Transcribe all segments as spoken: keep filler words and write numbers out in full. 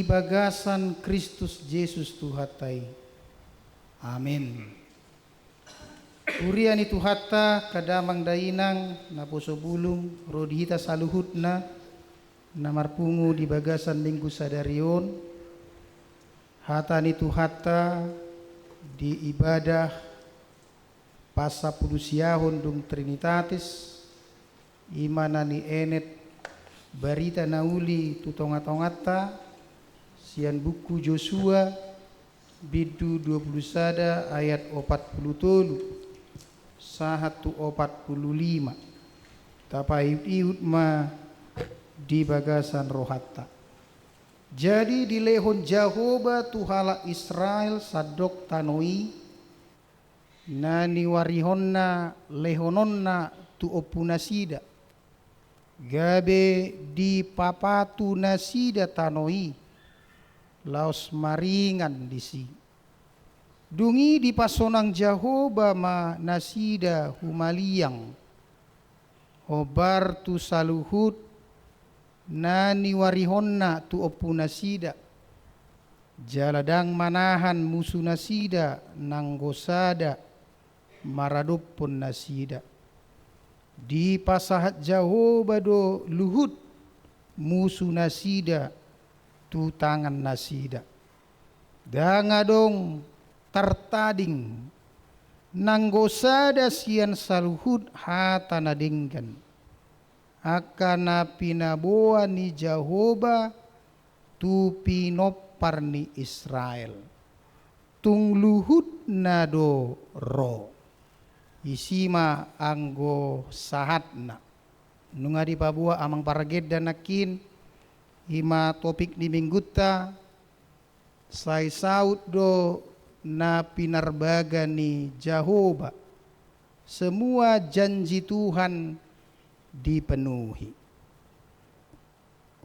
bagasan Kristus Jesus Tuhanta i. Amin. Huria ni Tuhanta, angka damang dainang, naposo bulung, ro di hita saluhutna, na marpungu di bagasan Minggu sadari on, hata ni Tuhanta di ibadah pasampulusiahon dung Trinitatis, i ma na nienet barita na uli tu tongatonganta, sian buku Josua, bindu dua pulu sada ayat opat pulu tolu, sahat tu opat pulu lima. Tapaihutihut ma di bagasan rohanta. Jadi dilehon Jahowa tu halak Israel sandok tano i, na niuarihonna lehononna tu ompunasida, gabe dipapatu nasida tano i, laos maringan disi. Dung i dipasonang Jahowa ma nasida humaliang, hombar tu saluhut na niuarihonna tu ompunasida, jala ndang manahan musunasida nanggo sada maradophon nasida. Dipasahat Jahowa do luhut musunasida tu tangannasida. Ndang adong tartading nanggo sada sian saluhut hata na denggan, angka na pinaboa ni Jahowa tu pinompar ni Israel. Tung luhutna do ro. Disi ma anggo sahatna. Nunga dipaboa amang pargenda nangkin, i ma topik ni minggunta, sai saut do na pinarbaga ni Jahowa, semua janji Tuhan dipenuhi.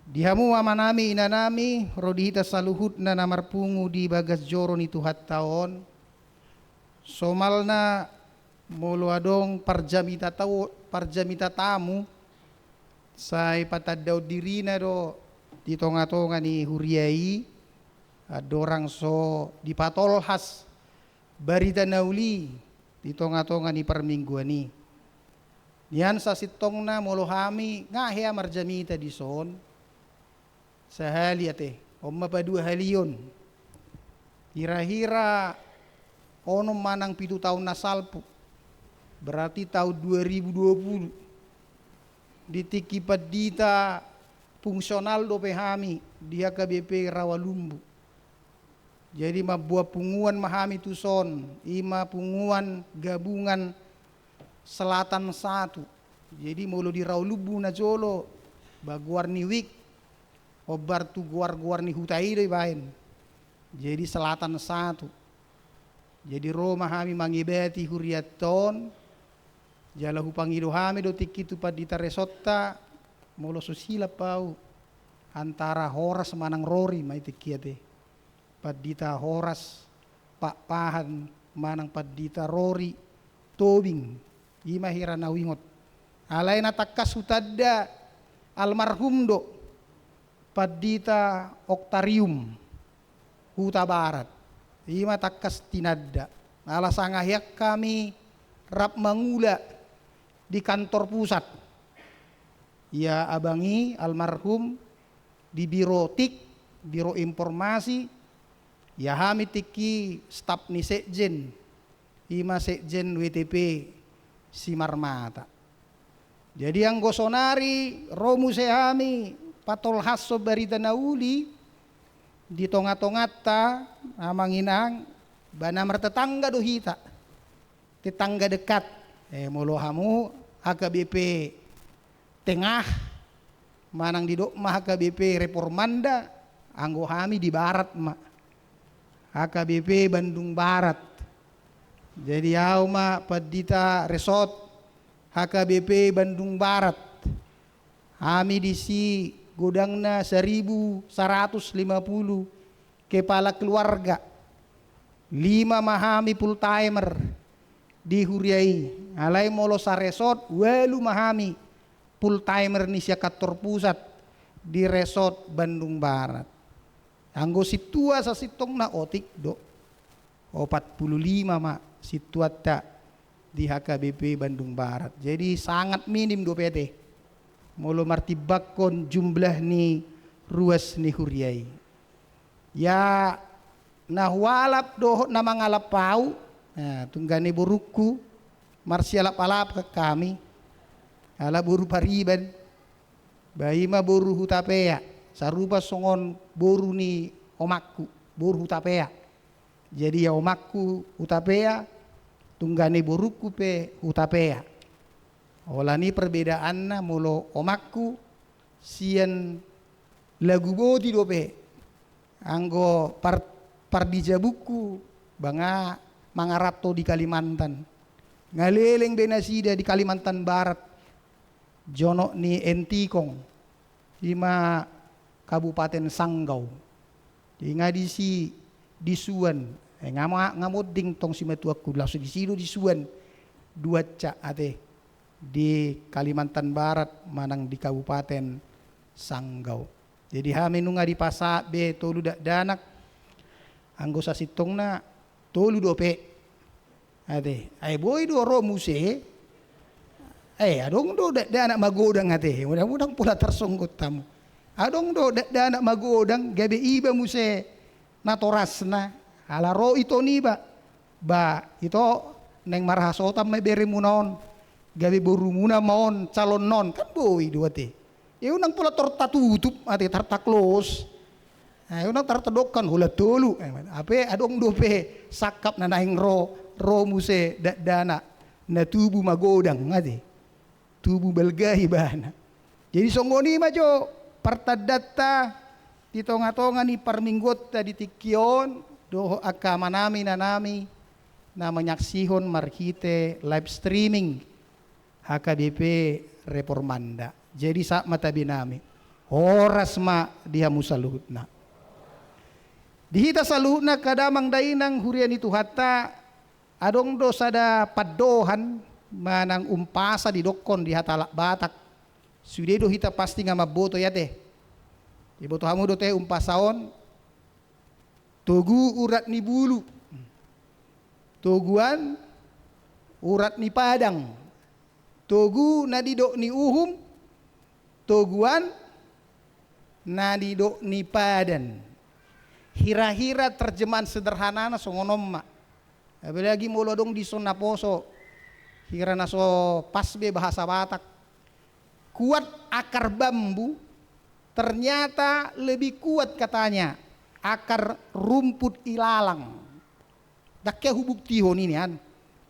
Di hamu amanami, inanami, ro di hita saluhutna na marpungu di bagas joro ni Tuhanta on, somalna molo adong parjamita tau-, parjamita tamu, sai patandaon dirina do di tongatonga ni huria i, andorang so dipatolhas barita na uli di tongatonga ni parmingguan i. Nian sasintongna molo hami nga hea marjamita dison, sahali ate, on ma paduahalion. Hirahira onom manang pitu taon na salpu, berarti taon dua ribu dua puluh. Di tingki pandita fungsional dope hami di H K B P Rawalumbu. Jadi mamboan punguan ma hami tuson, i ma punguan gabungan Selatan Satu. Jadi molo di Rawalumbu na jolo, ba goar ni wik, hombar tu goar-goar ni huta i do ibaen. Jadi Selatan Satu. Jadi ro ma hami mangibati hurianta on, jala hupangido hami do tingki tu pandita resortta, molo so silap au, antara horas manang rori ma i tingki ate. Pandita horas, Pakpahan, manang pandita rori, Tobing, i ma hira na huingot. Alai na tangkas hutanda almarhum do, pandita Oktarium, Hutabarat. I ma tangkas tinanda. Ala sanga hean hami rap mangula di kantor pusat. Ia abang i almarhum di biro tik, biro informasi, ia hami tingki staf ni sekjen, i ma sekjen W T P Simarmata. Jadi anggo sonari ro muse hami patolhashon barita na uli di tongatonganta, amang inang, ba na martetangga do hita. Tetangga dekat. Eh, molo hamu H K B P Tengah, manang didok ma H K B P Reformanda, anggo hami di barat ma. H K B P Bandung Barat. Jadi au ma pandita resort H K B P Bandung Barat. Hami disi godangna saribu saratus lima puluh kepala keluarga. Lima ma hami full timer di huria i. Alai molo saresort, ualu ma hami full timer ni sian kantor pusat di resort Bandung Barat. Anggo sintua sasintongna otik do, opat pulu lima ma sintuanta di H K B P Bandung Barat. Jadi sangat minim dope ate molo martimbangkon jumlah ni ruas ni huria i. Ia na hualap dohot na mangalap ahu, nah, tunggane borungku, marsialap-alap hami, ala boru Pariban, ba i ma boru Hutapea, sarupa songon boru ni omakku, boru Hutapea. Jadi ia omakku Hutapea, tunggane borungku pe Hutapea. Holan i perbedaanna, molo omakku sian Laguboti dope, anggo par-, pardijabungku ba nga mangaranto di Kalimantan. Nga leleng be nasida di Kalimantan Barat, jonok ni Entikong, i ma Kabupaten Sanggau. Jadi nga disi disuan, eh, nga ma-, nga monding tong simatuangku, langsung disi do disuan duancak ate di Kalimantan Barat manang di Kabupaten Sanggau. Jadi hami nunga dipasahat be tolu dakdanak, anggo sasintongna tolu dope. Ate, ai boi do ro muse. Eh, adong do dakdanak magodang ate, unang-unang pola tarsonggot hamu. Adong do dakdanak magodang, gabe iba muse natorasna, ala ro ito niba. Ba ito, naeng marhasohotan ma beremuna on, gabe borumuna ma on calonna on, kan boi do ate. Ia unang pola tor tatutup ate, tar ta-close. Nah, unang tar tadokkan holan tolu. Eh, hape adong dope sangkap na naeng ro, ro muse dakdanak na tubu magodang ate. Tubu balga ibana. Jadi songon i ma jo partandanta di tonga-tonga ni parmingguonta di tingki on, dohot angka amanami, inanami na manyaksihon marhite live streaming H K B P Reformanda. Jadi sahat ma tabenami. Horas ma di hamu saluhutna. Di hita saluhutna angka damang dainang huria ni Tuhanta, adong do sada pandohan manang umpasa didokkon di hata halak Batak. Sude do hita pasti nga mamboto i ate. Diboto hamu do ate umpasa on? Togu urat ni bulu, toguan urat ni padang, togu na didok ni uhum, toguan na didok ni padan. Hira-hira terjemahan sederhanana songon on ma. Apalagi molo adong dison naposo hira na so pas be bahasa Batak. Kuat akar bambu, ternyata lebih kuat katanya akar rumput ilalang. Ndang hea hubuktihon i nian.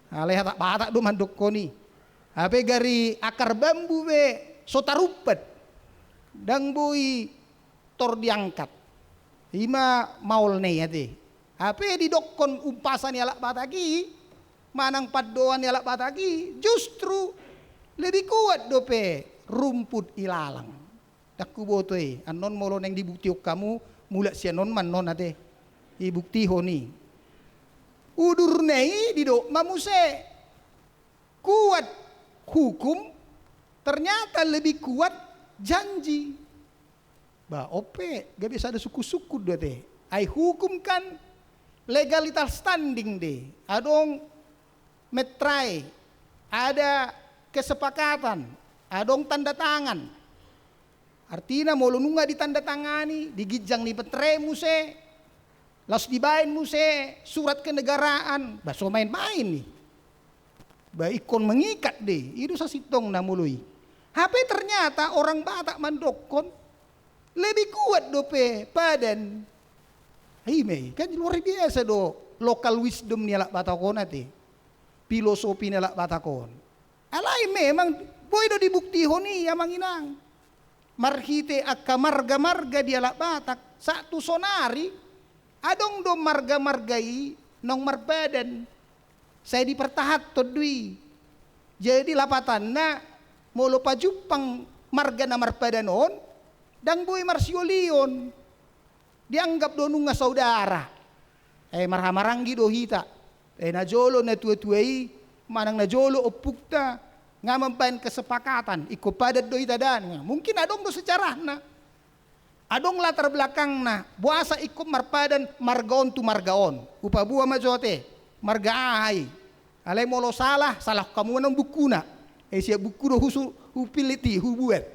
Alai hata Batak do mandokkon i. Hape gari akar bambu be so tarumpat, ndang boi tor diangkat. I ma maolna i ate. Hape didokkon umpasa ni halak Batak i manang pandohan ni halak Batak i justru lebih kuat dope rumput ilalang. Ndang huboto i, annon molo naeng dibuktihon hamu, mulak sian on ma annon ate dibuktihon i. Udurna i didok ma muse, kuat hukum, ternyata lebih kuat janji. Ba on pe gabe sada sungkun-sungkun do ate. Ai hukum kan legalitas standing do i. Adong metre, ada kesepakatan, adong tanda tangan. Artina molo nunga ditandatangani, di ginjang ni metre muse, laos dibaen muse surat kenegaraan, ba so main-main i. Ba ingkon mengikat do i, i do sasintongna molo i. Hape ternyata orang Batak mandokkon lebih kuat dope padan. I ma i, kan luar biasa do local wisdom ni halak Batak on ate. Filosofi ni halak Batak on. Alai memang boi do dibuktihon i amang inang. Marhite angka marga-marga di halak Batak, sahat tu sonari, adong do marga-marga i naung marpadan. Sai dipertahanhon do i. Jadi lapatanna, molo pajumpang marga na marpadan on, ndang boi marsiolion. Dianggap do nunga saudara. Eh, marhahamaranggi do hita. Eh, najolo natua-tua i, manang najolo ompungta, nga mambaen kesepakatan, ingkon padan do hita da. Mungkin adong do sejarahna. Adong latar belakangna, boasa ingkon marpadan marga on tu marga on. Hupaboa ma jo ate, marga aha i. Alai molo salah, salahon hamu ma annon bukkuna. Ai sian bukku do husu-, hupillit i, hubuat.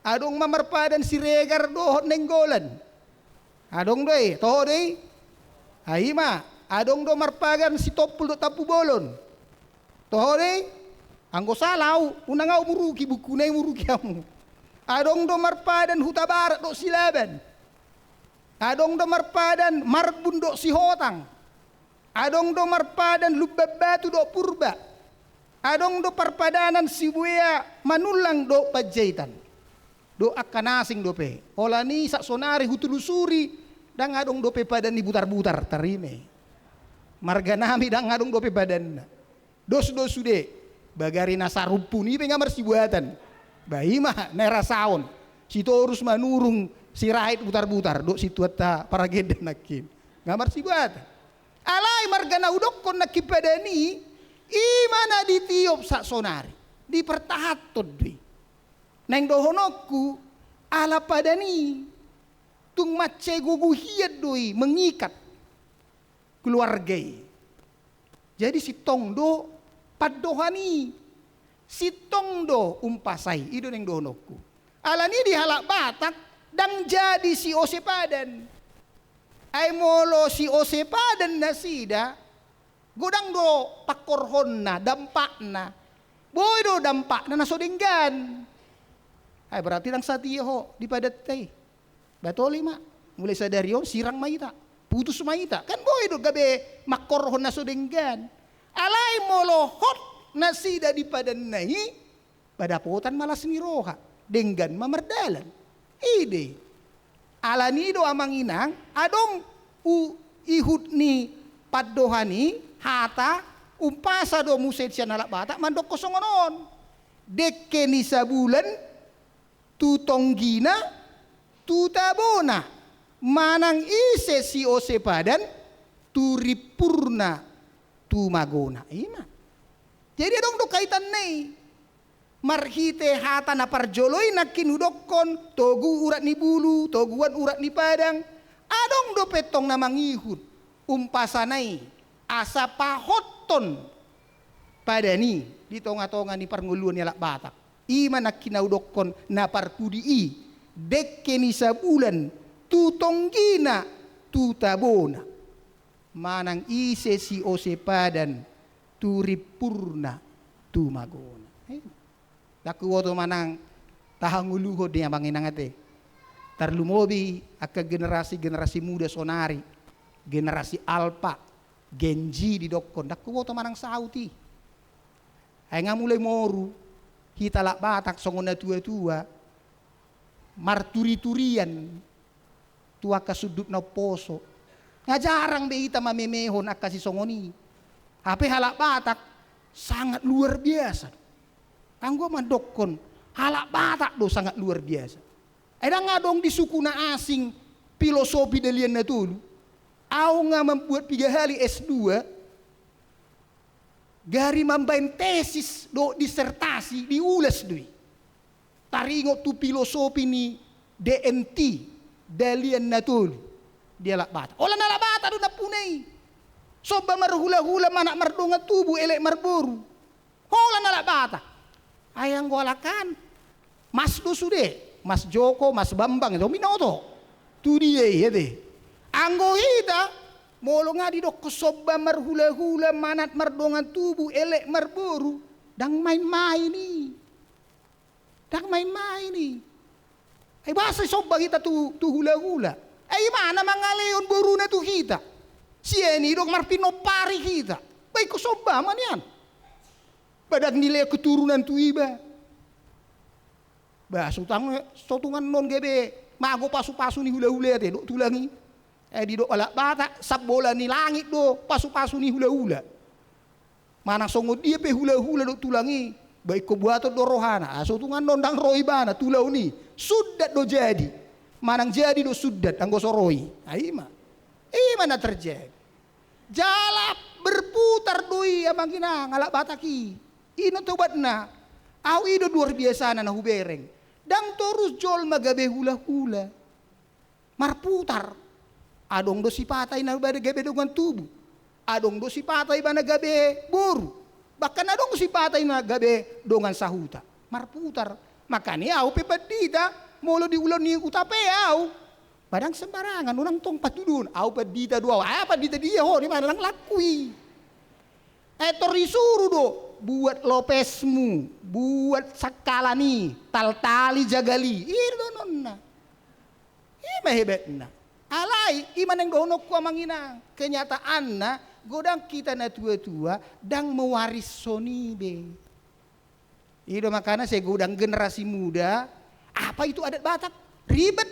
Adong ma marpadan Siregar dohot Nainggolan. Adong do i, toho do i? Ai ima, adong do marpadan Sitompul dohot Tampubolon. Toho do i? Anggo salah au, unang au muruki, bukkuna i muruki hamu. Adong do marpadan Hutabarat dohot Silaban. Adong do marpadan Marbun dohot Sihotang. Adong do marpadan Lumban Batu dohot Purba. Adong do parpadanan Sibuea Manullang dohot Panjaitan. Dohot angka na asing dope. Holan i saonari hutelusuri, ndang adong dope padan ni Butarbutar, tarima i. Marga nami ndang adong dope padanna. Dos do sude, bagari na sarumpun i pe nga marsibuatan. Ba ima na i rasaon. Sitorus Manurung, Sirait, Butarbutar, dohot situatta Paragendan nangkin. Nga marsibuatan. Alai marga na hudokkon nangkin padan i, ima na ditiop saonari. Dipertahanhon do i. Naeng dohononku, ala padan i, tung mansai gogo hian do i mengikat keluarga i. Jadi sintong do pandohan i, sintong do umpasa i, i do naeng dohononku. Alani i di halak Batak, ndang jadi siose padan. Ai molo siose padan nasida, godang do pangkorhonna, dampakna. Boi do dampakna na so denggan. Ai berarti ndang satia ho di padanta i. Ba tole ma. Mulai sadari on sirang ma hita. Putus ma hita. Kan boi do gabe mangkorhon na so denggan. Alai molo hot nasida di padanna i, ba dapotan ma las ni roha, denggan ma mardalan. I do i. Alani i do amang inang, adong u-, ihut ni pandohan i, hata, umpasa do muse sian halak Batak mandokkon songon on. Dengke ni sabulan, tu tonggina, tu tabona, manang ise siose padan, tu rimpurna, tu magona. Ima. Jadi adong do kaitanna i. Marhite hata na parjolo i nangkin hudokkon, togu urat ni bulu, toguan urat ni padang. Adong dope tong na mangihut umpasana i, asa pahothon padan i di tonga-tonga ni parngoluan ni halak Batak. Ima nangkin na hudokkon na parpudi i, dengke ni sabulan, tu tonggina, tu tabona. Manang ise siose padan, tu rimpurna, tu magona. Eh, ndang huboto manang tahangoluhon di amang inang ate. Tarlumobi angka generasi-generasi muda sonari, generasi Alpha, Gen Z didokkon, ndang huboto manang saut i. Ai nga mulai moru hita halak Batak songon na tua-tua, marturi-turian tu angka sundut na umposo. Nga jarang be hita mamemehon angka sisongon i. Hape halak Batak sangat luar biasa. Anggo mandokkon halak Batak do sangat luar biasa. Ai ndang adong di suku na asing filosofi Dalihan Na Tolu. Au nga mambuat piga hali S dua, gari mambaen tesis dohot disertasi, diulas do i. Taringot tu filosofi ni D N T, Dalihan Na Tolu, di halak Batak. Holan halak Batak do nampuna i. Somba marhula-hula, manat mardongan tubu, elek marboru. Holan halak Batak. Ai anggo halak an, Mas do sude, Mas Joko, Mas Bambang, do binoto. Tu dia i ate. Anggo hita, molo nga didokkon somba marhula-hula, manat mardongan tubu, elek marboru, ndang main-main i. Ndang main-main i. Ai boasa somba hita tu, tu hula-hula? Ai imana mangalehon boruna tu hita. Sian i do marpinompari hita. Ba ingkon somba ma nian. Ba ndang dilehon keturunan tu iba. Ba so tung, so tung annon gabe mago pasu-pasu ni hula-hula i ate dohot tulang i. Eh, didok halak Batak, sambola ni langit do pasu-pasu ni hula-hula. Manang songon dia pe hula-hula dohot tulang i, ba ingkon buaton do rohana. Ah, so tung annon ndang ro ibana tu ulaon i. Sundat do jadi. Manang jadi do sundat anggo so ro i. Ah, ima. Ima na terjadi. Jala berputar do i amang inang halak Batak i. I na tobatna. Au i do luar biasana na hubereng. Ndang torus jolma gabe hula-hula. Marputar. Adong do sipata i na gabe dongan tubu. Adong do sipata i ba na gabe boru. Bahkan adong sipata i na gabe dongan sahuta. Marputar. Makana i au pe pandita, molo di ulaon ni huta pe au. Ba ndang sembarangan, unang tong patuduhon. Au pandita do au. Ah, pandita dia ho, di mana ndang laku i. Eh, tor disuru do, buat lopesmu, buat sangkalan i, taltali jagal i. I do annon na. I ma hebatna. Alai, i ma naeng dohononku amang inang. Kenyataanna, godang hita na tua-tua, ndang mewarishon i be. I do makana sai godang generasi muda, apa itu adat Batak? Ribet.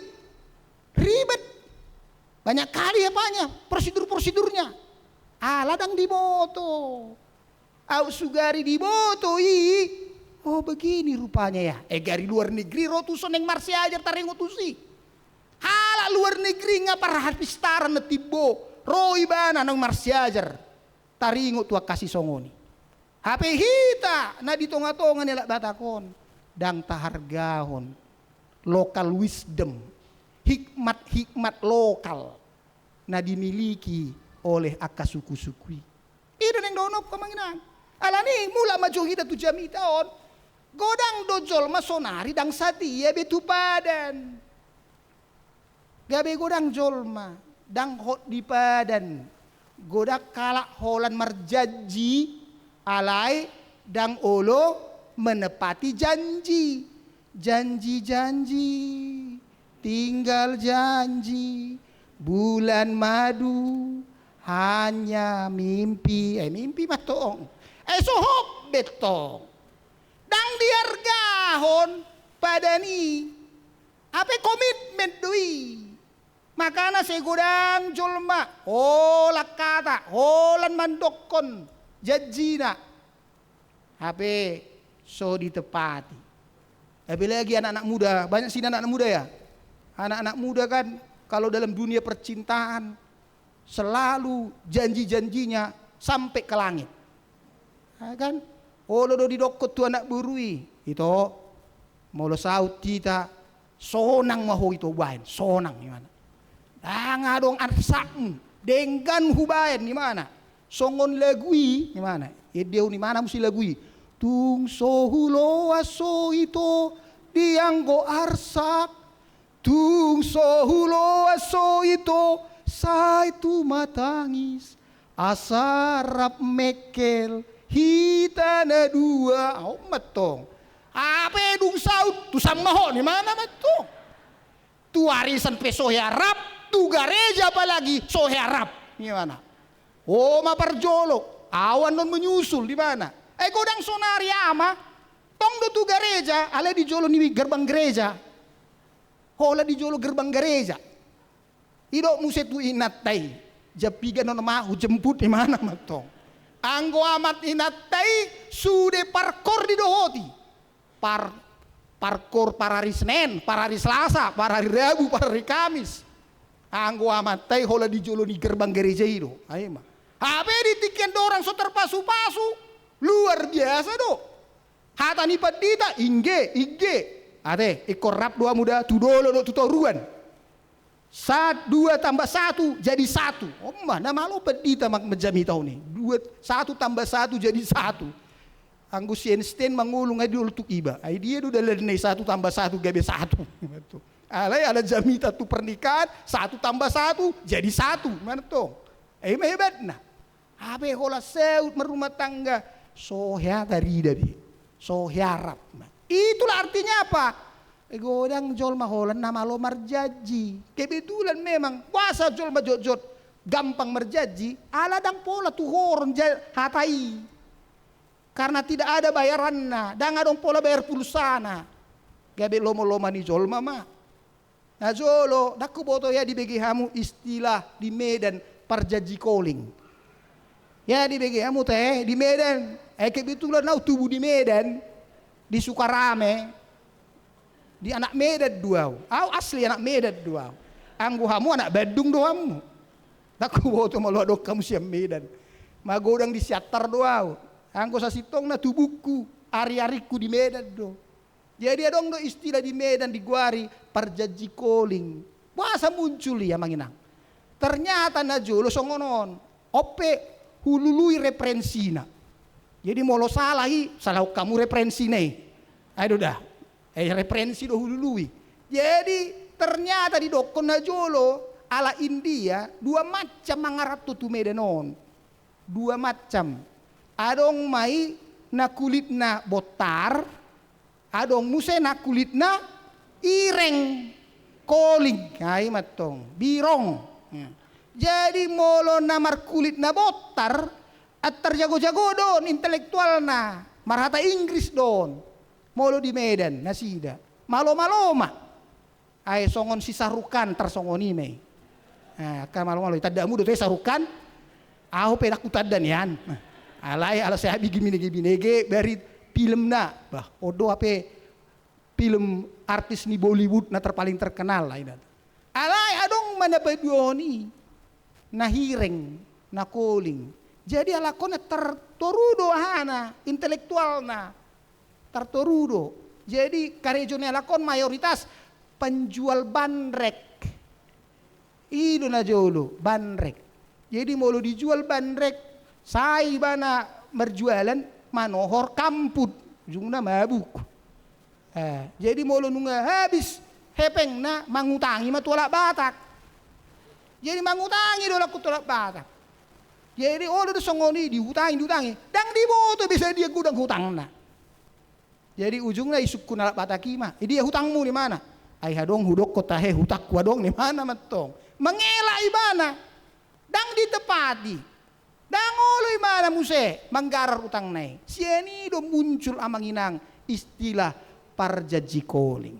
Ribet. Banyak kali apanya, prosedur-prosedurnya. Ala ndang diboto. Au sugari diboto i. Oh, begini rupanya ya. Eh, gari luar negeri ro tuson naeng marsiajar taringot tusi. Halak luar negeri nga parhapistaran na timbo. Ro ibana naeng marsiajar. Taringot tu angka sisongon i. Hape hita na di tonga-tonga ni halak Batak on, ndang tahargahon local wisdom, hikmat-hikmat lokal na dimiliki oleh angka suku-suku i. I do naeng dohononku amang inang. Alani i mulak ma jo hita tu jamita on. Godang do jolma sonari ndang satia be tu padan. Gabe godang jolma, ndang hot di padan. Godang halak holan marjanji, alai ndang olo menepati janji. Janji-janji, tinggal janji, bulan madu, hanya mimpi. Eh, mimpi ma tong. Eh, so hot be tong. Ndang diargahon padan i. Hape komitmen do i. Makana sai godang jolma, holan hata, holan mandokkon janjina. Hape so ditepati. Apalagi anak-anak muda, banyak sini anak-anak muda ya. Anak-anak muda kan kalau dalam dunia percintaan selalu janji-janjinya sampai ke langit. Ya kan? Olo do didokkon tu anak boru i, ito, molo saut hita, sonang ma ho ito baen, sonang imana. Ndang adong arsakmu, denggan hubaen imana. Songon lagu i imana. Ende ho imana muse lagu i. Tung so huloas ho ito di anggo arsak. Tung so huloas ho ito sai tumatangis. Asa rap mengkel hita na dua. Au ma tong. Hape dung saut tu samma ho imana ma tong. Tu arisan pe so hea rap, tu gareja apalagi so hea rap. Imana. Ho ma parjolo, au annon menyusul imana. Eh, godang sonari ama, tong do tu gareja, alai di jolo ni gerbang gereja. Holan di jolo gerbang gareja. Didok muse tu inanta i, jam piga annon ma hujemput imana ma tong. Anggo amak inanta i sude parkor didohoti. Par, parkor parari Senen, parari Selasa, parari Rabu, parari Kamis. Anggo amanta i holan di jolo ni gerbang gareja i do. Ai ma. Hape di tingki andorang so tarpasu-pasu, luar biasa do. Hata ni pandita, ingge, ingge. Ate, ingkon rap do hamu da, tu dolok do tu toruan. Sat-, dua tambah satu jadi satu. On ma, na malo pandita mang-, manjamita on i. Dua, satu tambah satu jadi satu. Anggo si Einstein mangolu nga dioltuk iba. Ai dia do dalanna i satu tambah satu gabe satu. Alai ala jamita tu pernikahan, satu tambah satu jadi satu. Mana tong? Eh, ima hebatna. Hape holan saut marrumah tangga, so hea tarida be, so hea rap ma. Itulah artinya apa? Eh, godang jolma holan na malo marjanji. Kebetulan memang, boasa jolma jotjot gampang marjanji, ala ndang pola tuhoron ja-, hata i. Karena tidak ada bayaranna, ndang adong pola bayar pulsana. Gabe lomo-lomo ni jolma ma. Na jolo, ndang huboto hea dibege hamu istilah di Medan parjanji koling. Hea dibege hamu te, di Medan. Eh, kebetulan au tubu di Medan, di Sukarame, di anak Medan do au. Au asli anak Medan do au. Anggo hamu anak Bandung do hamu. Ndang huboto molo adong hamu sian Medan. Magodang di Siantar do au. Anggo sasintongna tubungku, ari-arikku di Medan do. Jadi adong do istilah di Medan digoari parjanji koling. Boasa muncul i, amang inang? Ternyata na jolo songon on. On pe hulului referensina. Jadi molo salah i, salahon hamu referensina i. Ai do da. Eh, referensi do hulului. Jadi ternyata didokkon na jolo, ala India, dua macam mangaranto tu Medan on. Dua macam. Adong ma i na kulitna bontar, adong muse na kulitna ireng, koling, ai ma antong, birong. Ya. Jadi molo na markulit na bontar, antar jago-jago do on, intelektualna, marhata Inggris do on. Molo di Medan, nasida. Maloma-loma. Ai songon si Shah Rukh Khan tarsongon i ma i. Ah, angka malo-malo i, tandamu do te Shah Rukh Khan. Ahu pe ndang hutanda nian. Alai ala sai binege-binege bari filmna. Bah, on do hape film artis ni Bollywood na terpaling terkenal lah i. Alai adong ma na paduahon i. Na hireng, na koling. Jadi halak on tartoru do ahana, intelektualna. Tartoru do. Jadi karejo ni halak on mayoritas penjual bandrek. I do na jolo, bandrek. Jadi molo dijual bandrek, sai ibana marjualan manohor kamput, ujungna mabuk. Eh, jadi molo nunga habis hepengna, mangutangi ma tu halak Batak. Jadi mangutangi do halak on tu halak Batak. Jadi olo do songon i, dihutangi, dihutangi. Ndang diboto be sadia godang hutangna. Jadi ujungna isungkun halak Batak i ma, "Idia hutangmu, ni imana?" "Ai adong hudokkon tahe hutangku adong," ni imana ma antong. Mangela ibana. Ndang ditepati. Ndang olo ibana muse manggarar hutangna i. Sian i do muncul, amang inang, istilah parjanji koling.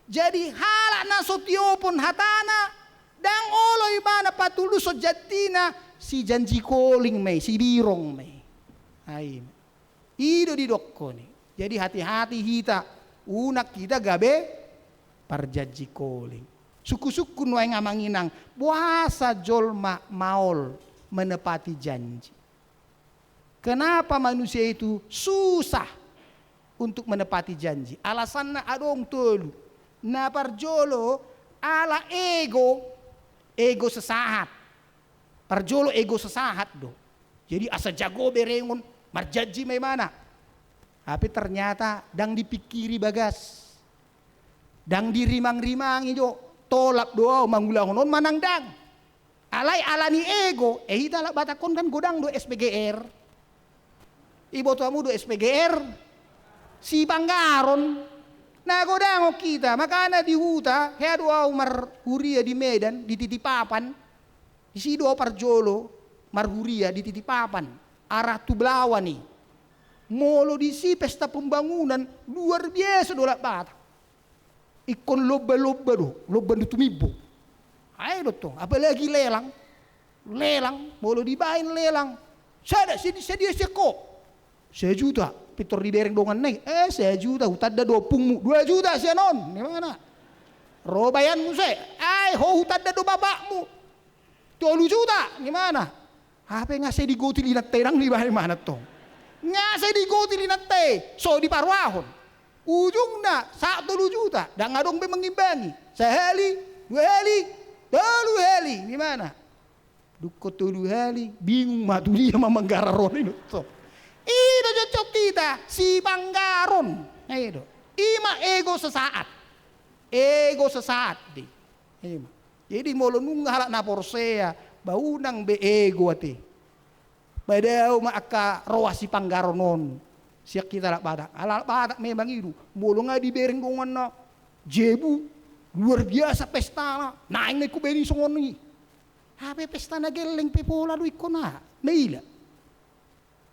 Jadi halak na so tiopon hatana, ndang olo ibana patulushon janjina, sijanji koling ma i, sibirong ma i. Ai. I do didokkon i. Jadi hati-hati hita, unang hita gabe parjanji koling. Sungkun-sungkun nuaeng, amang inang, boasa jolma maol menepati janji? Kenapa manusia itu susah untuk menepati janji? Alasanna adong tolu. Na parjolo, ala ego, ego sesaat. Parjolo ego sesaat do. Jadi asa jago berengon, marjanji ma ibana. Tapi ternyata ndang dipingkiri bagas. Ndang dirimang-rimangi jo, tolap do au mangulahon on manang ndang. Alai ala ni ego, eh, hita halak Batak on kan godang do S P G R. Iboto hamu do S P G R? Sipanggaron. Na godang on hita, makana di huta, hea do au marhuria di Medan, di Titipapan. Disi do au parjolo marhuria di Titipapan, arah tu Belawan i. Molo disi pesta pembangunan, luar biasa do halak Batak. Ingkon lomba-lomba do, lomba na tumimbo. Ai do tong, apalagi lelang. Lelang, molo dibaen lelang. Sada, sadia, sadia sian ho? Sajuta, pintor dibereng donganna i. Eh, sajuta, hutanda do ompungmu. Dua juta sian on, ni imana? Ro baen muse. Ai, ho hutanda do bapakmu. Tolu juta, ni imana? Hape nga sai digotil inanta i, ndang dibaen ibana tong. Nga sai digotil inanta i, so diparoahon. Ujungna, sahat tolu juta, ndang adong be mangimbangi. Sahali, dua hali, tolu hali, ni imana? Dung tolu hali, bingung ma tu dia ma manggarar on i do tong. I do jotjot hita, sipanggaron. I do. I ma ego sesaat. Ego sesaat do i. I ma. Jadi molo nunga halak na porsea, ba unang be ego ate. Ba dao ma angka roha sipanggaron on. Sian hita halak Batak. Ala halak Batak memang i do. Molo nga dibereng donganna jabu, luar biasa pestana. Naeng na ingkon baen i songon i. Hape pesta na gelleng pe pola do ingkon, aha? Maila.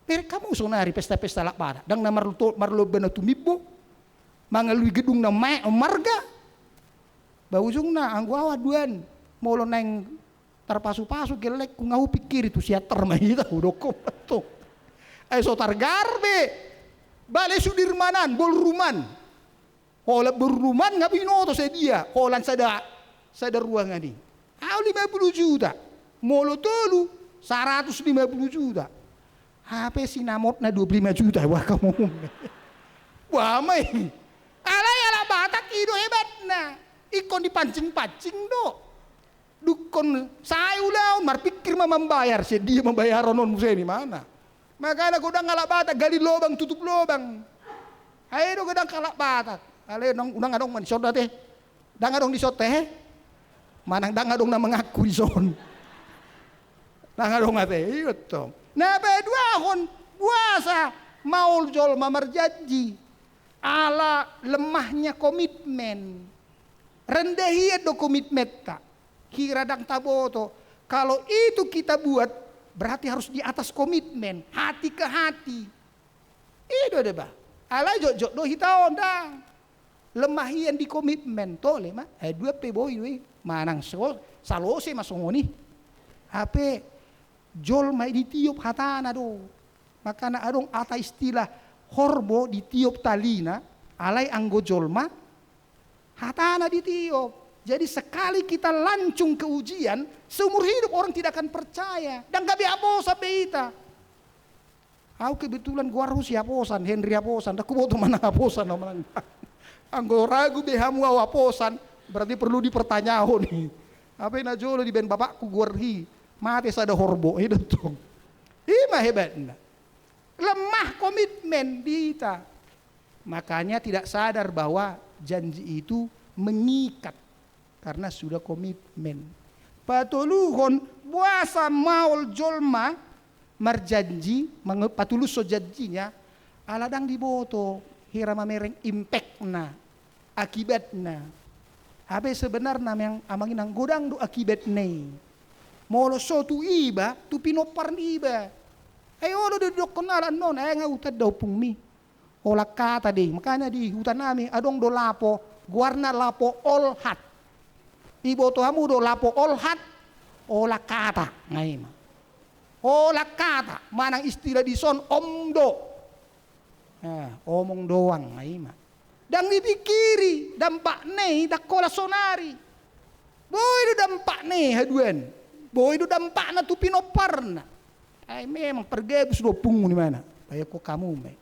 Bereng hamu saonari pesta-pesta halak Batak. Ndang na marlo-, marlomba na tumimbo. Mangalului gedung na ma-, marga. Ba ujungna, anggo au anduan, molo naeng tarpasu-pasu gellengku, nga hupingkiri tu Siantar ma hita, hudokkon ma tong. Ai so targar be. Balai Sudirmanan, ballroom-an. Holan ballroom-an nga binoto sadia, holan sada, sada ruangan i. Au lima puluh juta. Molo tolu, saratus lima puluh juta. Hape sinamotna dua puluh lima juta, wah, kamu. Wah, ma i. Alai halak Batak i do hebatna. Ingkon dipancing-pancing do. Dungkon sae ulaon, marpingkir ma mambayar, sian dia mambayaron on muse, ni mana. Makana godang halak Batak, gali lobang tutup lobang. Ai do godang halak Batak. Alai unang, unang adong ma dison ate. Ndang adong dison ate, he? Manang ndang adong na mangaku dison. Ndang adong ate, i do tong. Na paduahon, boasa maol jolma marjanji? Ala lemahnya komitmen. Rendah hian do komitmenta. Hira ndang taboto. Kalau itu kita buat, berarti harus di atas komitmen, hati ke hati. I do deba. Alai jotjot do hita on ndang. Lemah hian di komitmen, tole ma. Eh, dua pe boi do i. Manang so, salose ma songon i. Hape jolma i ditiop hatana do. Makana adong hata istilah horbo ditiop talina, alai anggo jolma hatana ditiop. Jadi sekali kita lancung ke ujian, seumur hidup orang tidak akan percaya. Ndang gabe haposan be hita. Au kebetulan goarhu Sihaposan, Henry Haposan, ndang huboto manang haposan au manang. Anggo ragu be hamu au haposan, berarti perlu dipertanyahon i. Hape najolo dibaen bapakku goarhi, mate sada horbo, i do tong. I ma hebatna. Lemah komitmen di hita. Makanya tidak sadar bahwa janji itu mengikat. Karena sudah komitmen. Patoluhon, boasa maol jolma marjanji, mange-, patulushon janjina, ala ndang diboto hira mamereng impactna, akibatna. Hape sebenarna memang amang inang godang do akibatna i. Molo so tu iba, tu pinompar niba. Ai olo do didokkon halak annon, ai nga hutanda ompungmi. Olat hata do i, makanya di huta nami adong do lapo, goarna lapo olhat. Iboto hamu do lapo olhat, olat hata, nga i ma. Olat hata, manang istilah dison om do. Eh, omong doang, nga i ma. Ndang dipingkiri, dampakna i ndang holan sonari. Boi do dampakna i haduan. Boi do dampakna tu pinomparna. Ai memang pargabus do ompungmu ni mana. Bayakkon hamu ma i.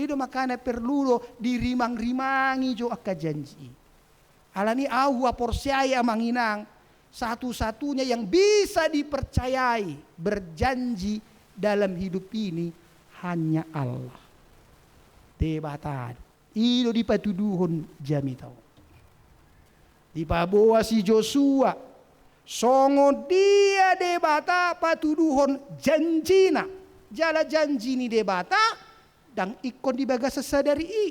I do makana perlu do dirimang-rimangi jo angka janji i. Alani au huhaporseai amang inang, satu-satunya yang bisa dipercayai berjanji dalam hidup ini hanya Allah. Debata do. I do dipatuduhon jamita on. Dipaboa si Josua, songon dia Debata patuduhon janjina, jala janji ni Debata ndang ingkon di bagasan sadari i.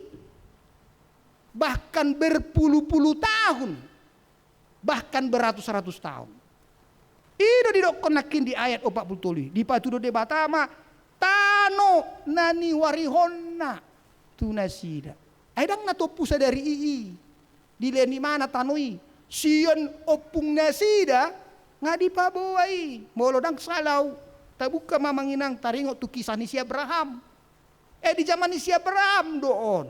Bahkan berpuluh-puluh tahun, bahkan beratus-ratus tahun. I do didokkon nangkin di ayat opat puluh tolu i, dipatudu Debata ma tano na niuarihonna tu nasida. Ai ndang na tompu sadari i, i. Dilehon ibana tano i. Sian ompung nasida nga dipaboa i. Molo ndang sala au, tabuka ma amang inang taringot tu kisah ni si Abraham. Eh, di jaman ni si Abraham do on.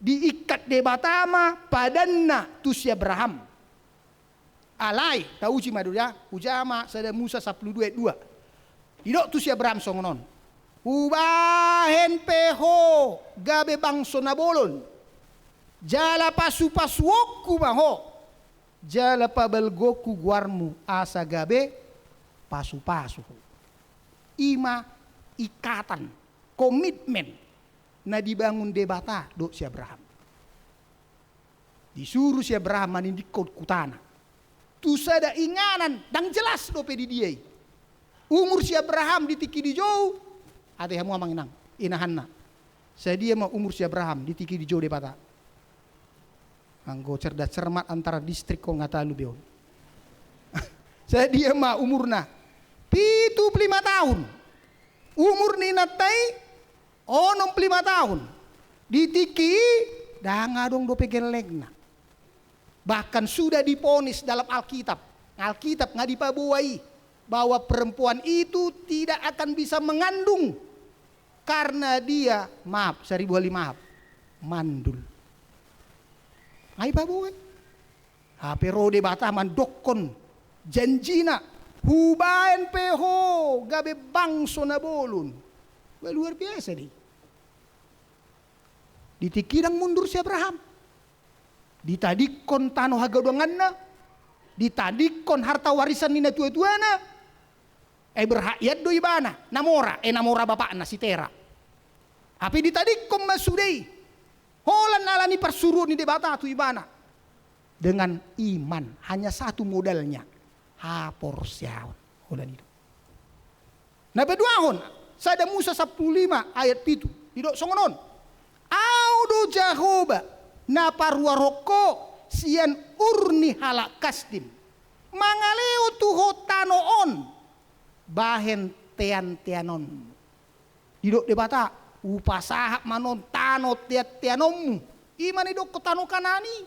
Diikat Debata ma padanna tu si Abraham. Alai, tauji ma do da, hujaha ma sada Musa sampulu dua ayat dua. Didok tu si Abraham songon on. Hubahen pe ho gabe bangso na bolon. Jala pasu-pasuonku ma ho. Jala pabalgokku goarmu asa gabe pasu-pasu ho. I ma ikatan, komitmen. Na dibangun Debata dohot si Abraham. Disuru si Abraham manindingkon hutana. Tu sada inganan, ndang jelas dope di dia i. Umur si Abraham di tingki dijou, ate hamu amang inang, inahanna. Sadia ma umur si Abraham di tingki dijou Debata. Anggo cerdas cermat antara distrik ho nga talu be on. Sadia ma umurna? Pitu pulu lima tahun. Umur ni inanta i onom pulu lima tahun. Di tingki i ndang adong dope gellengna. Bahkan sudah diponis dalam Alkitab. Alkitab nga dipaboa i bahwa perempuan itu tidak akan bisa mengandung karena dia, maaf, saribu hali maaf, mandul. Nga dipaboa i. Hape ro Debata mandokkon janjina, hubahen pe ho gabe bangso na bolon. Wah, luar biasa do i. Di tingki i ndang mundur si Abraham. Ditadingkon tano hagodonganna, ditadingkon harta warisan ni natuatuana, ai berhak ian do ibana, na mora, eh, na mora bapakna si Tera. Hape ditadingkon ma sude i, holan ala ni parsuruon ni Debata tu ibana. Dengan iman, hanya satu modalnya, haporseaon. Holan i do. Na paduahon, Sada Musa sampulu lima ayat pitu, didok songon on: Ahu do Jahowa, na paruarhon ho sian ur ni halak Kasdim, mangalehon tu ho tano on bahen teanteanonmu. Didok Debata, hupasahat ma on tano teanteanonmu. I ma na didokhon tano Kanaan i.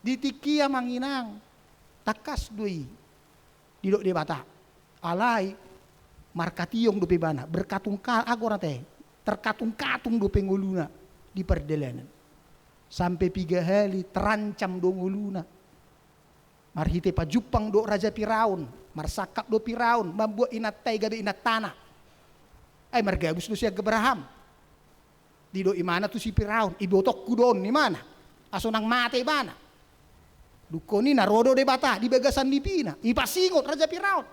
Di tingki i, amang inang, tangkas do i didok Debata. Alai markationg dope ibana, berkatung ka-, aha goarna ate, terkatung-katung dope ngoluna di pardalanan. Sampe piga hali terancam do ngoluna. Marhite pajumpang dohot raja Firaun, marsangkap do Firaun, mambuat inanta i gabe inantana. Ai margabus do si Abraham. Didok imana tu si Firaun, ibotongku do on imana, asa unang mate ibana. Dungkon i na ro do Debata di bagasan nipina, ipasingot raja Firaun.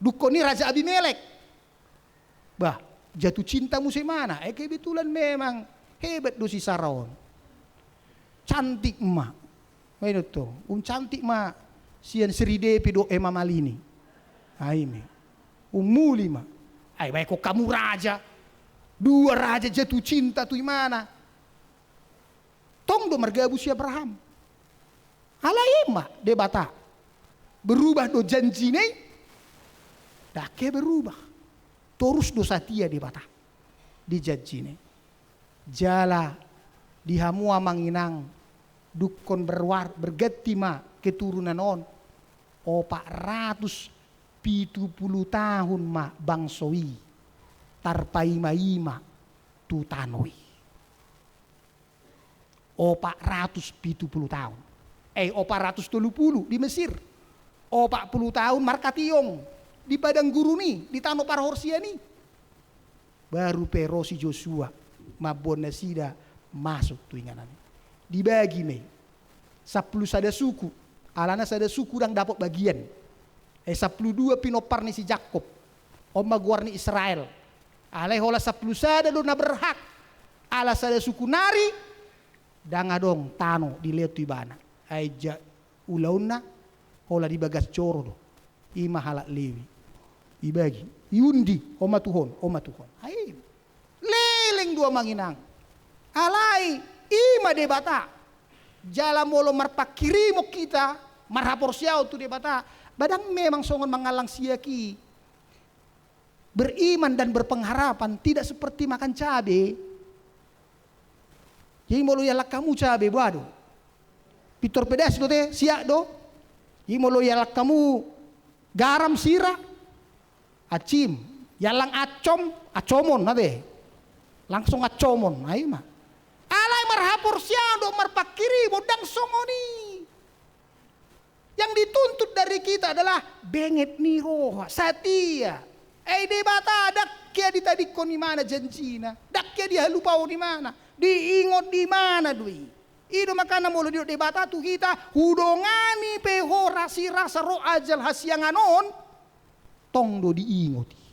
Dungkon i raja Abimelek. Bah, jatuh cinta muse imana, eh, kebetulan memang hebat do si Sara on. Cantik ma. Baen do tong, um, cantik ma sian Sri Devi dohot Hema Malini. Ai me. Umuli ma. Ai baen hamu raja. Dua raja jatuh cinta tu imana. Tong do margabus si Abraham. Alai i ma Debata. Berubah do janjina i? Ndang hea berubah. Torus do satia Debata di janjina i. Jala di hamu amang inang, dungkon berwar-, berganti ma keturunan on, opat ratus pitu pulu tahun ma bangso i tarpaimaima tu tano i. Opat ratus pitu pulu tahun. Eh, opat ratus tolu pulu di Mesir. Opat pulu tahun markationg di padang gurun i, di tano parhorsean i. Baru pe ro si Josua mamboan nasida masuk tu inganan i. Dibagi ma i. Sampulu sada suku, alana sada suku ndang dapot bagian. Eh, sampulu dua pinompar ni si Jakkob. On ma goar ni Israel. Alai holan sampulu sada do na berhak. Ala sada suku nari ndang adong tano dilehon tu ibana. Ai ja ulaonna holan di bagas joro do. I ma halak Lewi. Ibagi, iundi, on ma tu on, on ma tu on. Ai leleng do amang inang. Alai i ma Debata. Jala molo marpanghirimon hita, marhaporseaon tu Debata, ba ndang memang songon mangallang siak i. Beriman dan berpengharapan tidak seperti makan cabe. Jadi molo iallang hamu cabe, boha do? Pintor pedas do ate, siak do. Jadi molo iallang hamu garam, sira, acim. Iallang acom, acomon ate. Langsung acomon, ai ma. Alai marhaporseaon dohot marpanghirimon ndang songon i. Yang dituntut dari kita adalah benget ni roha, satia. Ai Debata ndang hea ditadingkon imana janjina, ndang hea dihalupaon imana, diingot imana do i. I do makana molo didok Debata tu hita, hudongani pe ho rasirasa ro ajal hasiangan on, tong do diingot i.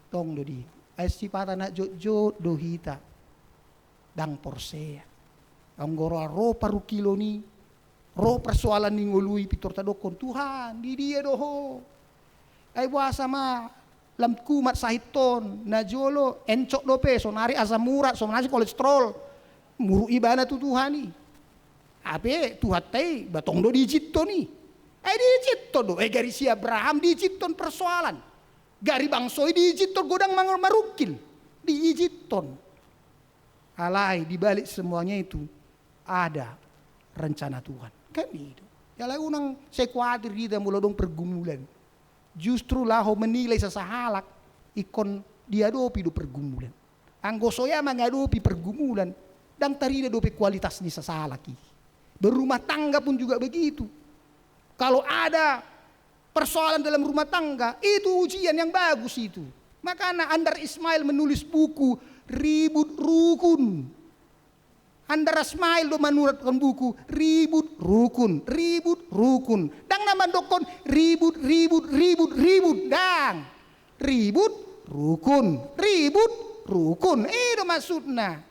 Tong do diingot. Ai sipata na jotjot do hita ndang porsea. Anggo ro, ro parungkilon i, ro persoalan ni ngolu i, pintor tadokkon, Tuhan, di dia do ho? Ai boasa ma lam kumat sahit on, na jolo encok dope, saonari asam urat, saonari kolesterol. Muruk ibana tu Tuhan i. Hape Tuhanta i ba tong do diizinhon i. Ai diizinhon do, eh, gari si Abraham diizinhon persoalan. Gari bangso i diizinhon godang mang-, marungkil. Diizinhon. Alai di balik semuanya itu ada rencana Tuhan. Kan i do. Alai unang sai kuatir hita molo adong pergumulan. Justru laho menilai sasahalak, ingkon diadopi do pergumulan. Anggo so hea mangadopi pergumulan, ndang tarida dope kualitas ni sasahalak i. Berumah tangga pun juga begitu. Kalau ada persoalan dalam rumah tangga, itu ujian yang bagus itu. Makana Andar Ismail menulis buku Ribut Rukun. Andaras Mail do manurathon buku, ribut rukun, ribut rukun. Ndang na mandokkon ribut, ribut, ribut, ribut. Ndang. Ribut, rukun, ribut, rukun. I do maksudna.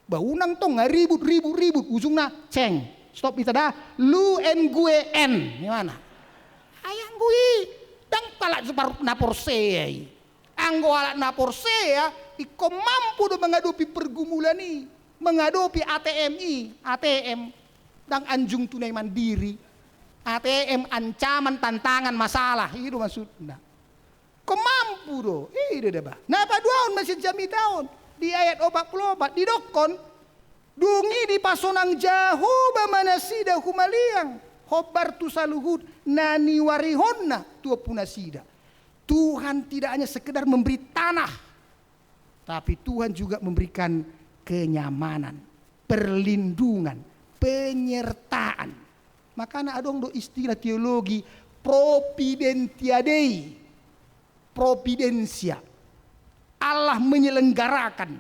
Ba unang tong nga ribut, ribut, ribut. Ujungna ceng. Stop hita da. Lu en gue en. Gimana? Ai anggo i. Ndang halak super-, na porsea i. Anggo halak na porsea, ingkon mampu do mangadopi pergumulan i, mangadopi A T M i, A T M, ndang Anjung Tunai Mandiri, A T M ancaman, tantangan, masalah, i do maksudna. Ingkon mampu do, i do da ba. Na paduahon ma sian jamita on, di ayat opat pulu opat, didokkon, dung i dipasonang Jahowa ma nasida humaliang, hombar tu saluhut na niuarihonna tu ompunasida. Tuhan tidak hanya sekedar memberi tanah, tapi Tuhan juga memberikan kenyamanan, perlindungan, penyertaan. Makana adong do istilah teologi providentia Dei, providensia. Allah menyelenggarakan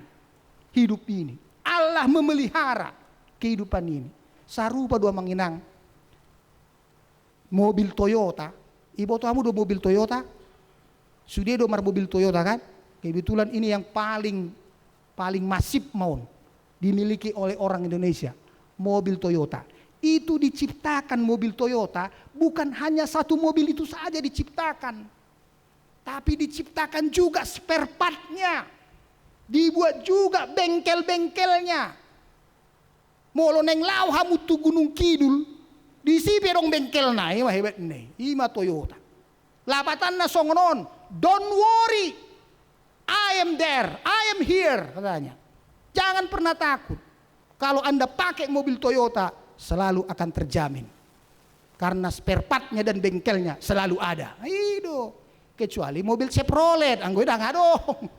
hidup ini. Allah memelihara kehidupan ini. Sarupa do amang inang. Mobil Toyota. Iboto hamu do mobil Toyota? Sude do marmobil Toyota kan? Kebetulan ini yang paling, paling masif maon dimiliki oleh orang Indonesia. Mobil Toyota. Itu diciptakan mobil Toyota, bukan hanya satu mobil itu saja diciptakan. Tapi diciptakan juga spare part-nya. Dibuat juga bengkel-bengkelnya. Molo naeng laho hamu tu Gunung Kidul, disi pe adong bengkelna, i ma hebatna i, i ma Toyota. Lapatanna songon on, "Don't worry, I am there, I am here," katanya. Jangan pernah takut. Kalau Anda pakai mobil Toyota, selalu akan terjamin. Karena spare part-nya dan bengkelnya selalu ada. I do. Kecuali mobil Chevrolet, anggo i ndang adong.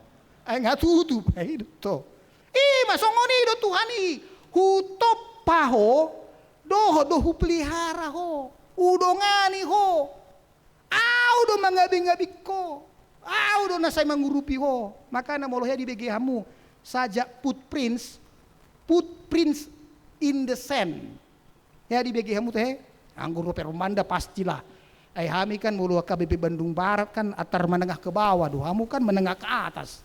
Ai nga tutup, i do to. I ma songon i do Tuhan i. Hutompa ho, dohot do hupelihara ho, hudongani ho. Ahu do mangabingabing ho. Ahu do na sai mangurupi ho. Makana molo hea dibege hamu sajak footprints, footprints in the sand. Hea dibege hamu tu he? Anggo dope rumanda pastilah. Ai hami kan molo H K B P Bandung Barat kan antar menengah ke bawah do. Hamu kan menengah ke atas.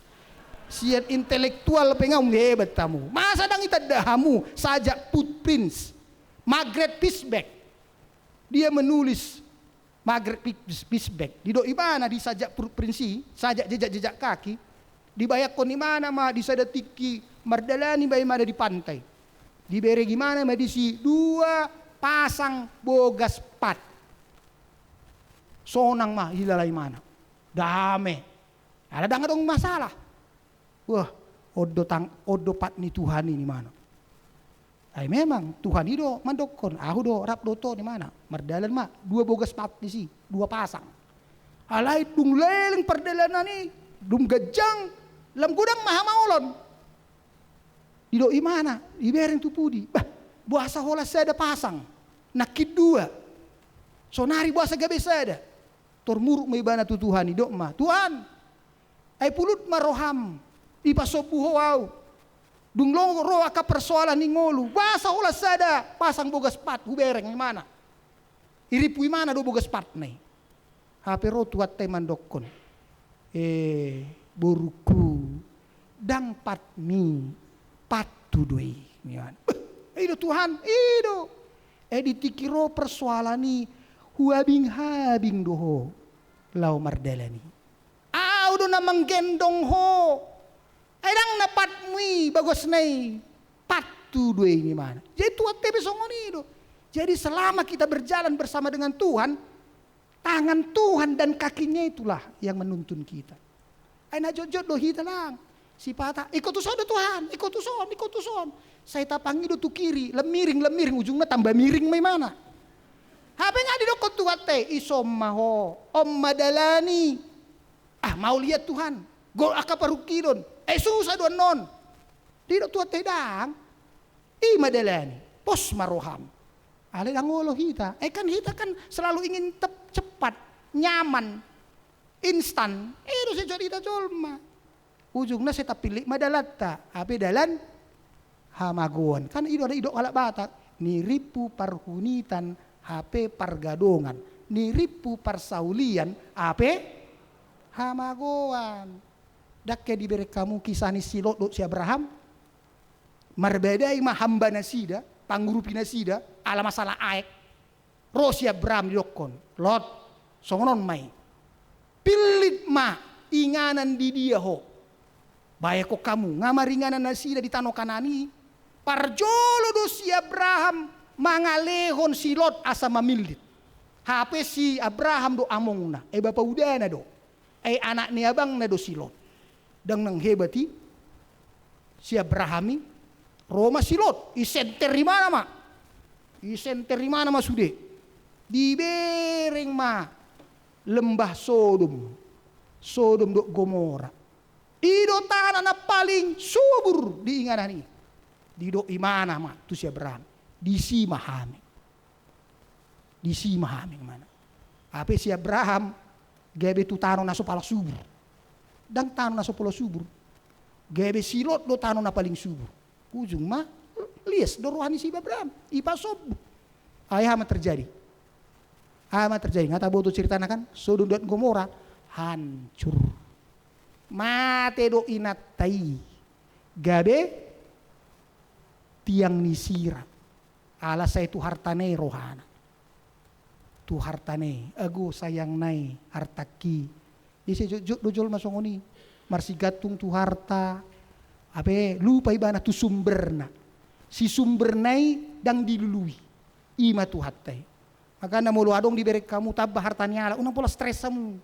Sian intelektual pe nga umhebat hamu. Masa ndang itanda hamu sajak footprints. Margaret Fishback. Dia menulis Margaret Fis-, Fishback. Didok ibana di sajak footprints i, sajak jejak-jejak kaki. Dibayangkon ibana ma di sada tingki mardalani ma ibana di pantai. Dibereng ibana ma disi dua pasang bogas pat. Sonang ma ilala ibana. Dame. Ala ndang adong masalah. Wah, on do tang-, on do pat ni Tuhan i, imana. Ai memang Tuhan i do mandokkon, ahu do rap do oto, imana. Mardalan ma, dua bogas pat disi, dua pasang. Alai dung leleng pardalanan i, dung ganjang, lam godang ma hamaolon. Didok imana, dibereng tu pudi. Bah, boasa holan sada pasang? Nangkin dua. Sonari boasa gabe sada? Tor muruk ma ibana tu Tuhan, didok ma, Tuhan, ai pulut ma roham, dipasombu Ho ahu. Dung ro angka persoalan ni ngolu, boasa holan sada pasang bogas pat hubereng, imana. Irimpu imana do bogas patna i. Hape ro Tuhanta i mandokkon, eh, borungku, ndang patmi, pattu do i, imana. Eh, i do Tuhan, i do. Eh, di tingki ro persoalan i, huhabinghabing do ho laho mardalan i. Ahu do na manggendong ho. Ai ndang na patmu i, bagosna i, pattu do i, imana. Jadi Tuhanta pe songon i do. Jadi selama kita berjalan bersama dengan Tuhan, tangan Tuhan dan kakinya itulah yang menuntun kita. Ai na jotjot do hita lang. Sipata, ingkon tuson do Tuhan, ingkon tuson, ingkon tuson. Sai tapangido tu kiri, lam miring, lam miring, ujungna tamba miring ma imana. Hape nga didokkon Tuhanta i, ison ma ho, on ma dalan i. Ah, mauliate Tuhan. Gok angka parungkilon. Eh, susah do annon. Didok Tuhanta i, ndang. I ma dalan i. Pos ma roham. Alai ndang olo hita. Eh, kan hita kan selalu ingin tep-, cepat, nyaman, instan. Eh, i do sai jot hita jolma. Ujungna sai tapillit ma dalanta. Hape dalan hamagoan. Kan i do, i do halak Batak, nirimpu parhunitan hape pargadongan, nirimpu parsaulian hape hamagoan. Ndang ke dibereng hamu kisah ni si Lot dohot si Abraham? Marbadai ma hamba nasida, pangurupi nasida, ala masalah aek. Ro si Abraham, didokkon, "Lot, songon on ma i. Pillit ma inganan di dia ho. Bayangkon hamu, nga maringanan nasida di tano Kanaan i." Parjolo do si Abraham mangalehon si Lot asa mamillit. Hape si Abraham do amongna, eh, bapa udana do. Ai anak ni abangna do si Lot. Ndang nang hebat i si Abraham i, ro ma si Lot, isenter imana ma. Isenter imana ma sude. Dibereng ma lembah Sodom. Sodom dohot Gomora. I do tano na paling subur di inganan i. Didok imana ma tu si Abraham, "Disi ma hami." Disi ma hami, imana. Hape si Abraham gabe tu tano na so pala subur. Ndang tano na so pala subur. Gabe si Lot do tano na paling subur. Ujung ma, lias do roha ni si Abraham. Ipasombu. Ai aha ma terjadi? Aha ma terjadi? Nga taboto ceritana kan? Sodom dohot Gomora hancur. Mate do inanta i. Gabe tiang ni sira. Ala sai tu hartana i rohana. Tu hartana i, ago sayangna i hartangki. Ise jotjot do jolma songon i. Marsigantung tu harta. Hape lupa ibana tu sumberna. Si sumberna i ndang dilului. I ma Tuhanta i. Makana molo adong dibereng hamu tamba harta ni halak, unang pola stres hamu.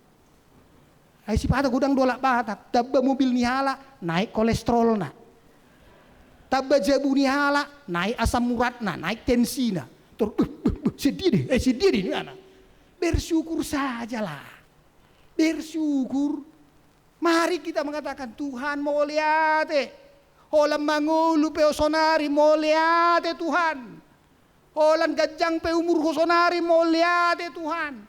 Ai sipata godang do halak Batak, tamba mobil ni halak, naik kolesterolna. Tamba jabu ni halak, naik asam uratna, naik tensina. Tor, "Buh, buh, buh, sedia deh, eh, sedia deh," imana. Bersyukur sajalah. Bersyukur. Mari kita mengatakan, "Tuhan, mauliate. Holan mangolu pe ho sonari, mauliate, Tuhan. Holan ganjang pe umurhu sonari, mauliate, Tuhan.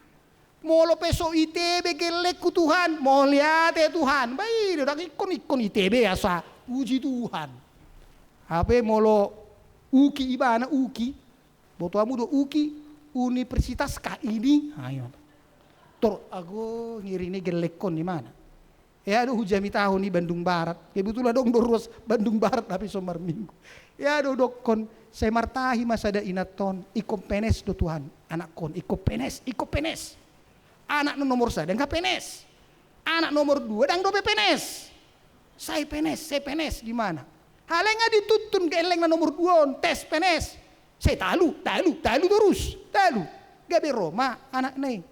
Molo pe so I T B gellengku, Tuhan, mauliate, Tuhan." Ba i do, ndang ingkon-ingkon I T B asa puji Tuhan. Hape molo UKI ibana, UKI. Boto hamu do UKI, universitas kah ini? Ayo. Tor, ago, ngiring ni gellengkon imana. Ia do hujamitahon i Bandung Barat. Kebetulan adong do ruas Bandung Barat, tapi so marminggu. Ia do dokkon, sai martahi ma sada inanton, ingkon P N S do Tuhan, anakkon, ingkon P N S, ingkon P N S. Anak na nomor sada, ndang P N S. Anak nomor dua, ndang dope P N S. Sai P N S, sai P N S, di mana? Alai nga dituntun gelleng na nomor dua on, tes P N S. Sai talu, talu, talu torus, talu. Gabe ro ma anakna i.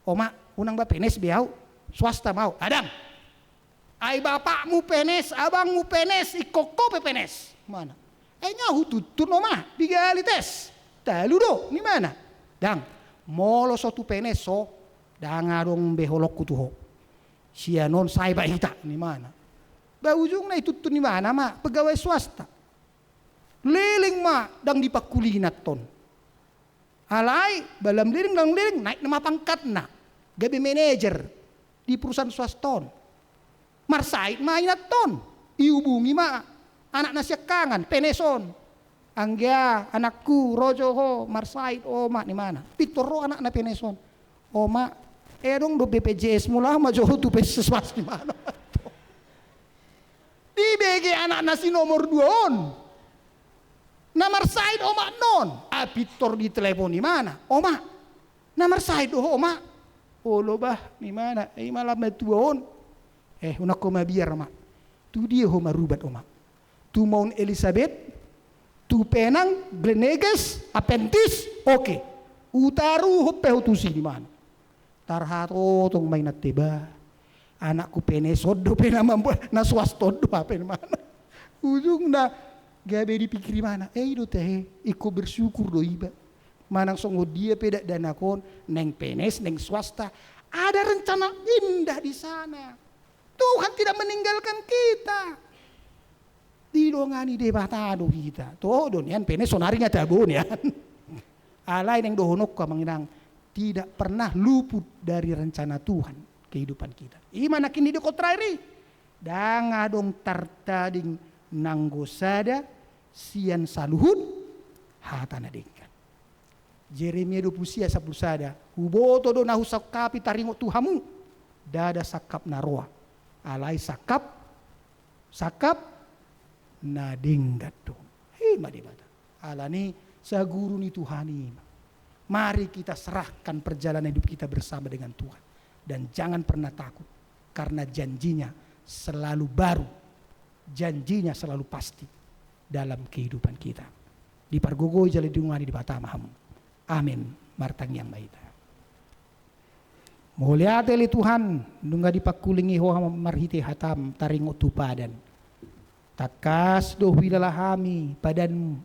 "Oma, unang ba P N S be au, swasta ma au." "Adang. Ai bapakmu P N S, abangmu P N S, ingkon ho pe P N S." Imana. "Ai nga hutuntun, Oma, digali tes. Talu do," imana. "Dang, molo so tu P N S ho, ndang adong be holongku tu ho. Sian on sae ba hita," imana. Ba ujungna ituntun imana ma pegawai swasta. Leleng ma ndang dipangkuli inanton. Alai, ba lam leleng, lam leleng, naik nama pangkatna. Gabe manajer di perusahaan swasta on. Marsahit ma inanton. Ihubungi ma anakna siangkangan, P N S on. "Anggia, anakku, ro jo ho, marsahit Oma," imana. Pintor ro anakna P N S on. "Oma, eh, adong do B P J S-mu, laho ma jo ho tu puskesmas," imana. Dibege anakna si nomor dua on. Na marsahit omakna on. Ah, pintor ditelepon imana. "Oma, na marsahit do ho, Oma?" "Olo bah," imana, "i ma lam matua on." "Eh, unang ho mabiar, Oma. Tu dia ho marubat, Oma?" "Tu Mount Elizabeth, tu Penang, Gleneagles, Adventist, oke. Hutaruhon pe ho tusi," imana. Tarhatotong ma inanta i, "Bah, anakku P N S on dope, na mambo-, na swasta on do hape," imana. Ujungna gabe dipikir imana, "Eh, i do tahe, ingkon bersyukur do iba. Manang songon dia pe dakdanak on, naeng P N S, naeng swasta, ada rencana indah di sana. Tuhan tidak meninggalkan kita. Didongani Debata do hita." Toho do nian P N S sonari nga tabo nian. Alai naeng dohononku, amang inang, tidak pernah luput dari rencana Tuhan kehidupan kita. I ma nangkin didok on terakhir i. Ndang adong tartading nanggo sada sian saluhut hata na denggan. Jeremia dua pulu sia sampulu sada, huboto do na husangkapi taringot tu hamu, ndada sangkap na roa, alai sangkap, sangkap na denggan do. I ma Debata. Alani saguru ni Tuhan i ma. Mari kita serahkan perjalanan hidup kita bersama dengan Tuhan. Dan jangan pernah takut, karena janjinya selalu baru, janjinya selalu pasti dalam kehidupan kita. Dipargogoi jala didongani Debata ma hamu. Amin. Martangiang ma hita. Mauliate ale Tuhan, nunga dipangkulingi Ho marhite hataM taringot tu padan. Tangkas do huhilala hami padanMu,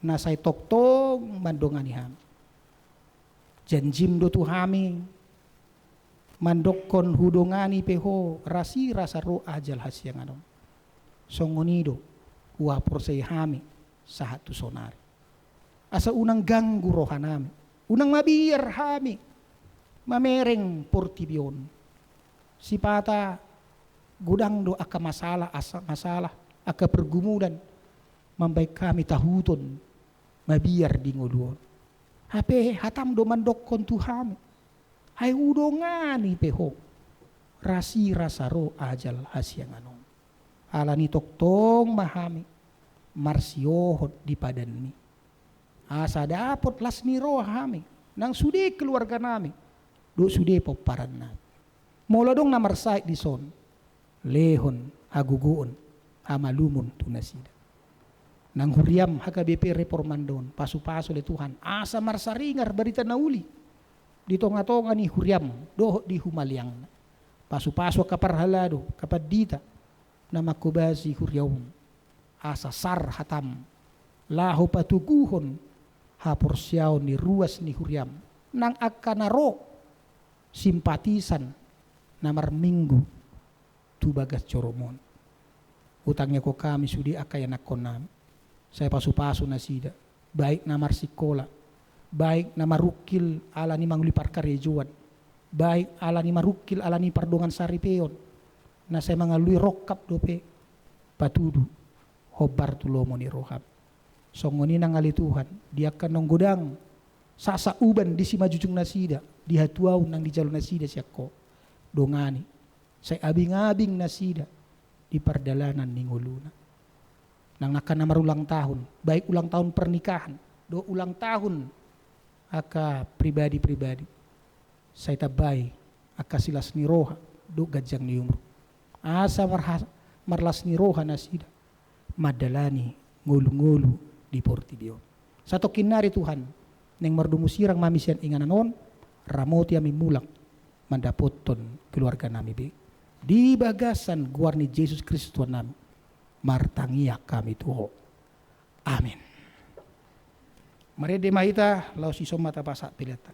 na sai tongtong mandongani hami. JanjiM do tu hami, mandokkon hudongani pe Ho rasirasa ro ajal hasiangan on. Songon i do huhaporseai hami sahat tu saonari. Asa unang ganggu rohanami, unang mabiar hami mamereng portibi on. Sipata godang do angka masalah, asa masalah, angka pergumulan mambahen hami tahuton mabiar di ngolu on. Hape hataM do mandokkon tu hami, ai hudongani pe Ho rasirasa ro ajal hasiangan on. Alani tongtong ma hami marsiohot di padanMi, asa dapot las ni roha hami nang sude keluarganami dohot sude pomparan nami. Molo adong na marsahit dison, lehon hagogoon, hamalumon tu nasida. Nang huriaM H K B P Reformanda on, pasupasu ale Tuhan asa marsaringar barita na uli di tongatonga ni huriaM dohot di humaliangna. Pasupasu angka parhalado, angka pandita na manghobasi huriaM, asa sar hataM laho patoguhon haporseaon ni ruas ni huriaM nang angka na ro simpatisan na marminggu tu bagas joroM on. Hutangiangkon hami sude angka ianakkonnami, sai pasupasu nasida, baik na marsikola, baik na marungkil alani mangulihon parkarejoan, baik alani marungkil alani pardongan saripeon, na sai mangalului rongkap dope patudu hombar tu lomo ni rohaM. Songon i nang ale Tuhan, di angka naung godang sasak uban di simanjujung nasida, di hatuaon nang dijalo nasida sian Ho, dongani, sai abingabing nasida di pardalanan ni ngoluna. Nang angka na marulang tahun, baik ulang tahun pernikahan dohot ulang tahun angka pribadi-pribadi, sai tambai angka silas ni roha dohot ganjang ni umur, asa marha-, marlas ni roha nasida mandalani ngolungolu di portibi on. Satongkin nari Tuhan, naeng mardomu sirang ma hami sian inganan on, ramoti hami mulak mandapothon keluarganami be di bagasan goar ni Jesus Kristus Tuhannami, martangiang hami tu Ho. Amin. Marende ma hita, laos dison ma tapasahat peleanta.